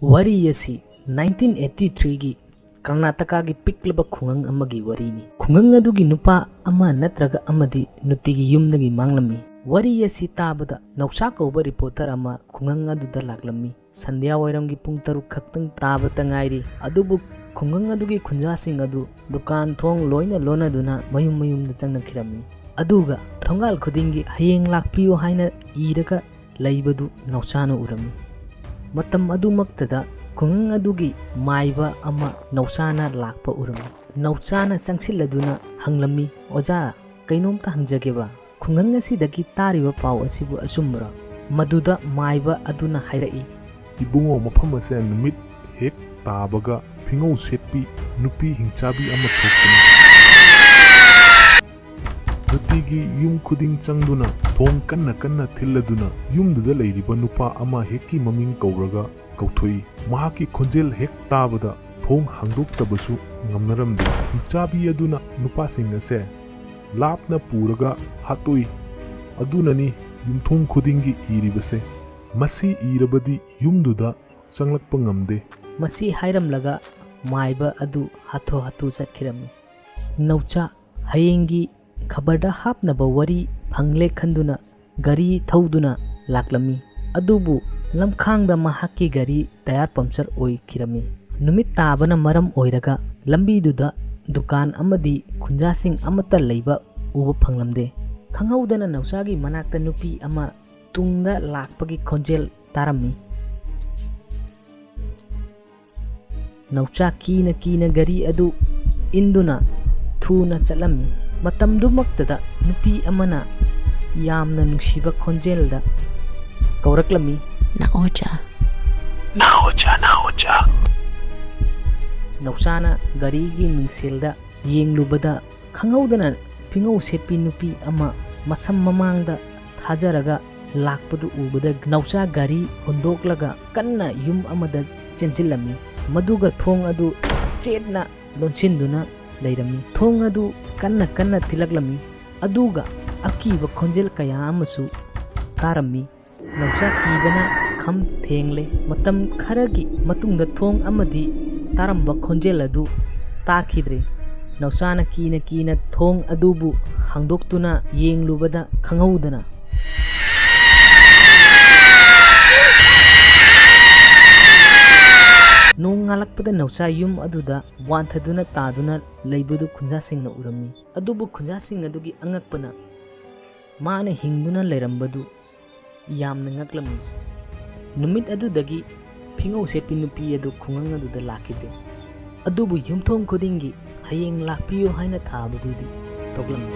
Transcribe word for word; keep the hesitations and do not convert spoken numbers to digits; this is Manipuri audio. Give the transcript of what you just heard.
ꯋꯥꯔꯤ ꯑꯁꯤ ꯅꯥꯏꯟꯇꯤꯟ ꯑꯩꯠꯇꯤ ꯊ꯭ꯔꯤꯒꯤ ꯀꯔꯅꯥꯇꯀꯥꯒꯤ ꯄꯤꯛꯂꯕ ꯈꯨꯡꯒꯪ ꯑꯃꯒꯤ ꯋꯥꯔꯤꯅꯤ꯫ ꯈꯨꯡꯒꯪ ꯑꯗꯨꯒꯤ ꯅꯨꯄꯥ ꯑꯃ ꯅꯠꯇ꯭ꯔꯒ ꯑꯃꯗꯤ ꯅꯨꯡꯇꯤꯒꯤ ꯌꯨꯝꯗꯒꯤ ꯃꯥꯡꯂꯝꯃꯤ꯫ ꯋꯥꯔꯤ ꯑꯁꯤ ꯇꯥꯕꯗ ꯅꯧꯁꯥ ꯀꯧꯕ ꯔꯤꯄꯣꯔꯇꯔ ꯑꯃ ꯈꯨꯡꯒꯪ ꯑꯗꯨꯗ ꯂꯥꯛꯂꯝꯃꯤ꯫ ꯁꯟꯙ꯭ꯌꯥ ꯋꯥꯏꯔꯝꯒꯤ ꯄꯨꯡ ꯇꯔꯨꯛ ꯈꯛꯇꯪ ꯇꯥꯕꯇ ꯉꯥꯏꯔꯤ, ꯑꯗꯨꯕꯨ ꯈꯨꯡꯒꯪ ꯑꯗꯨꯒꯤ ꯈꯨꯟꯖꯥꯁꯤꯡ ꯑꯗꯨ ꯗꯨꯀꯥꯟ ꯊꯣꯡ ꯂꯣꯏꯅ ꯂꯣꯟꯅꯗꯨꯅ ꯃꯌꯨꯝ ꯃꯌꯨꯝꯗ ꯆꯪꯅꯈꯤꯔꯝꯃꯤ꯫ ꯑꯗꯨꯒ ꯊꯣꯡꯒꯥꯜ ꯈꯨꯗꯤꯡꯒꯤ "ꯍꯌꯦꯡ ꯂꯥꯛꯄꯤꯌꯨ" ꯍꯥꯏꯅ ꯏꯔꯒ ꯂꯩꯕꯗꯨ ꯅꯧꯆꯥꯅ ꯎꯔꯝꯃꯤ꯫ ꯃꯇꯝ ꯑꯗꯨꯃꯛꯇꯗ ꯈꯨꯡꯒꯪ ꯑꯗꯨꯒꯤ ꯃꯥꯏꯕ ꯑꯃ ꯅꯧꯆꯥꯅ ꯂꯥꯛꯄ ꯎꯔꯝꯃꯤ꯫ ꯅꯧꯆꯥꯅ ꯆꯪꯁꯤꯜꯂꯗꯨꯅ ꯍꯪꯂꯝꯃꯤ, "ꯑꯣꯖꯥ, ꯀꯩꯅꯣꯝꯇ ꯍꯪꯖꯒꯦꯕ, ꯈꯨꯡꯒꯪ ꯑꯁꯤꯗꯒꯤ ꯇꯥꯔꯤꯕ ꯄꯥꯎ ꯑꯁꯤꯕꯨ ꯑꯆꯨꯝꯕꯔꯣ?" ꯃꯗꯨꯗ ꯃꯥꯏꯕ ꯑꯗꯨꯅ ꯍꯥꯏꯔꯛꯏ, "ꯏꯕꯨꯡꯉꯣ, ꯃꯐꯝ ꯑꯁꯦ ꯅꯨꯃꯤꯠ ꯍꯦꯛ ꯇꯥꯕꯒ ꯐꯤꯉꯧ ꯁꯦꯠꯄꯤ ꯅꯨꯄꯤ ꯍꯤꯡꯆꯥꯕꯤ ꯑꯃ ꯊꯣꯛꯄꯅꯤ꯫ ꯅꯨꯡꯇꯤꯒꯤ ꯌꯨꯝ ꯈꯨꯗꯤꯡ ꯆꯪꯗꯨꯅ ꯊꯣꯡ ꯀꯟꯅ ꯀꯟꯅ ꯊꯤꯜꯂꯗꯨꯅ ꯌꯨꯝꯗꯨꯗ ꯂꯩꯔꯤꯕ ꯅꯨꯄꯥ ꯑꯃ ꯍꯦꯛꯀꯤ ꯃꯃꯤꯡ ꯀꯧꯔꯒ ꯀꯧꯊꯣꯛꯏ꯫ ꯃꯍꯥꯛꯀꯤ ꯈꯣꯟꯖꯦꯜ ꯍꯦꯛ ꯇꯥꯕꯗ ꯊꯣꯡ ꯍꯥꯡꯗꯣꯛꯇꯕꯁꯨ ꯉꯝꯅꯔꯝꯗꯦ꯫ ꯍꯤꯡꯆꯥꯕꯤ ꯑꯗꯨꯅ ꯅꯨꯄꯥꯁꯤꯡ ꯑꯁꯦ ꯂꯥꯞꯅ ꯄꯨꯔꯒ ꯍꯥꯠꯇꯣꯛꯏ꯫ ꯑꯗꯨꯅꯅꯤ ꯌꯨꯝꯊꯣꯡ ꯈꯨꯗꯤꯡꯒꯤ ꯏꯔꯤꯕꯁꯦ꯫ ꯃꯁꯤ ꯏꯔꯕꯗꯤ ꯌꯨꯝꯗꯨꯗ ꯆꯪꯂꯛꯄ ꯉꯝꯗꯦ꯫" ꯃꯁꯤ ꯍꯥꯏꯔꯝꯂꯒ ꯃꯥꯏꯕ ꯑꯗꯨ ꯍꯥꯊꯨ ꯍꯥꯊꯨ ꯆꯠꯈꯤꯔꯝꯃꯤ꯫ ꯅꯧꯆꯥ ꯍꯌꯦꯡꯒꯤ ꯈꯕꯔꯗ ꯍꯥꯞꯅꯕ ꯋꯥꯔꯤ ꯐꯪꯂꯦ ꯈꯟꯗꯨꯅ ꯒꯥꯔꯤ ꯊꯧꯗꯨꯅ ꯂꯥꯛꯂꯝꯃꯤ꯫ ꯑꯗꯨꯕꯨ ꯂꯝꯈꯥꯡꯗ ꯃꯍꯥꯛꯀꯤ ꯒꯥꯔꯤ ꯇꯌꯥꯔ ꯄꯝꯆꯔ ꯑꯣꯏꯈꯤꯔꯝꯃꯤ꯫ ꯅꯨꯃꯤꯠ ꯇꯥꯕꯅ ꯃꯔꯝ ꯑꯣꯏꯔꯒ ꯂꯝꯕꯤꯗꯨꯗ ꯗꯨꯀꯥꯟ ꯑꯃꯗꯤ ꯈꯨꯟꯖꯥꯁꯤꯡ ꯑꯃꯠꯇ ꯂꯩꯕ ꯎꯕ ꯐꯪꯂꯝꯗꯦ꯫ ꯈꯪꯍꯧꯗꯅ ꯅꯧꯆꯥꯒꯤ ꯃꯅꯥꯛꯇ ꯅꯨꯄꯤ ꯑꯃ ꯇꯨꯡꯗ ꯂꯥꯛꯄꯒꯤ ꯈꯣꯟꯖꯦꯜ ꯇꯥꯔꯝꯃꯤ꯫ ꯅꯧꯆꯥ ꯀꯤꯅ ꯀꯤꯅ ꯒꯥꯔꯤ ꯑꯗꯨ ꯏꯟꯗꯨꯅ ꯊꯨꯅ ꯆꯠꯂꯝꯃꯤ꯫ ꯃꯇꯝꯗꯨꯃꯛꯇꯗ ꯅꯨꯄꯤ ꯑꯃꯅ ꯌꯥꯝꯅ ꯅꯨꯡꯁꯤꯕ ꯈꯣꯟꯖꯦꯜꯗ ꯀꯧꯔꯛꯂꯝꯃꯤ, "ꯅꯥꯑꯣꯖꯥ, ꯅꯥꯑꯣꯖꯥ, ꯅꯥꯑꯣꯖꯥ!" ꯅꯧꯆꯥꯅ ꯒꯥꯔꯤꯒꯤ ꯃꯤꯡꯁꯦꯜꯗ ꯌꯦꯡꯂꯨꯕꯗ, ꯈꯪꯍꯧꯗꯅ ꯐꯤꯉꯧ ꯁꯦꯠꯄꯤ ꯅꯨꯄꯤ ꯑꯃ ꯃꯁꯝ ꯃꯃꯥꯡꯗ ꯊꯥꯖꯔꯒ ꯂꯥꯛꯄꯗꯨ ꯎꯕꯗ, ꯅꯧꯆꯥ ꯒꯥꯔꯤ ꯍꯨꯟꯗꯣꯛꯂꯒ ꯀꯟꯅ ꯌꯨꯝ ꯑꯃꯗ ꯆꯦꯟꯁꯤꯜꯂꯝꯃꯤ꯫ ꯃꯗꯨꯒ ꯊꯣꯡ ꯑꯗꯨ ꯆꯦꯠꯅ ꯂꯣꯟꯁꯤꯟꯗꯨꯅ ꯂꯩꯔꯝꯃꯤ꯫ ꯊꯣꯡ ꯑꯗꯨ ꯀꯟꯅ ꯀꯟꯅ ꯊꯤꯜꯂꯛꯂꯝꯃꯤ꯫ ꯑꯗꯨꯒ ꯑꯀꯤꯕ ꯈꯣꯟꯖꯦꯜ ꯀꯌꯥ ꯑꯃꯁꯨ ꯇꯥꯔꯝꯃꯤ꯫ ꯅꯥꯎꯆꯥ ꯀꯤꯕꯅ ꯈꯝ ꯊꯦꯡꯂꯦ꯫ ꯃꯇꯝ ꯈꯔꯒꯤ ꯃꯇꯨꯡꯗ ꯊꯣꯡ ꯑꯃꯗꯤ ꯇꯥꯔꯝꯕ ꯈꯣꯟꯖꯦꯜ ꯑꯗꯨ ꯇꯥꯈꯤꯗ꯭ꯔꯦ꯫ ꯅꯥꯎꯆꯥꯅ ꯀꯤꯅ ꯀꯤꯅ ꯊꯣꯡ ꯑꯗꯨꯕꯨ ꯍꯥꯡꯗꯣꯛꯇꯨꯅ ꯌꯦꯡꯂꯨꯕꯗ ꯈꯪꯍꯧꯗꯅ ꯅꯣꯡ ꯉꯥꯜꯂꯛꯄꯗ ꯅꯥꯎꯆꯥ ꯌꯨꯝ ꯑꯗꯨꯗ ꯋꯥꯟꯊꯗꯨꯅ ꯇꯥꯗꯨꯅ ꯂꯩꯕꯗꯨ ꯈꯨꯟꯖꯥꯁꯤꯡꯅ ꯎꯔꯝꯃꯤ꯫ ꯑꯗꯨꯕꯨ ꯈꯨꯟꯖꯥꯁꯤꯡ ꯑꯗꯨꯒꯤ ꯑꯉꯛꯄꯅ ꯃꯥꯅ ꯍꯤꯡꯗꯨꯅ ꯂꯩꯔꯝꯕꯗꯨ ꯌꯥꯝꯅ ꯉꯛꯂꯝꯃꯤ꯫ ꯅꯨꯃꯤꯠ ꯑꯗꯨꯗꯒꯤ ꯐꯤꯉꯧ ꯁꯦꯠꯄꯤ ꯅꯨꯄꯤ ꯑꯗꯨ ꯈꯨꯡꯒꯪ ꯑꯗꯨꯗ ꯂꯥꯛꯈꯤꯗ꯭ꯔꯦ꯫ ꯑꯗꯨꯕꯨ ꯌꯨꯝꯊꯣꯡ ꯈꯨꯗꯤꯡꯒꯤ "ꯍꯌꯦꯡ ꯂꯥꯛꯄꯤꯌꯨ" ꯍꯥꯏꯅ ꯊꯥꯕꯗꯨꯗꯤ ꯊꯣꯛꯂꯝꯃꯤ꯫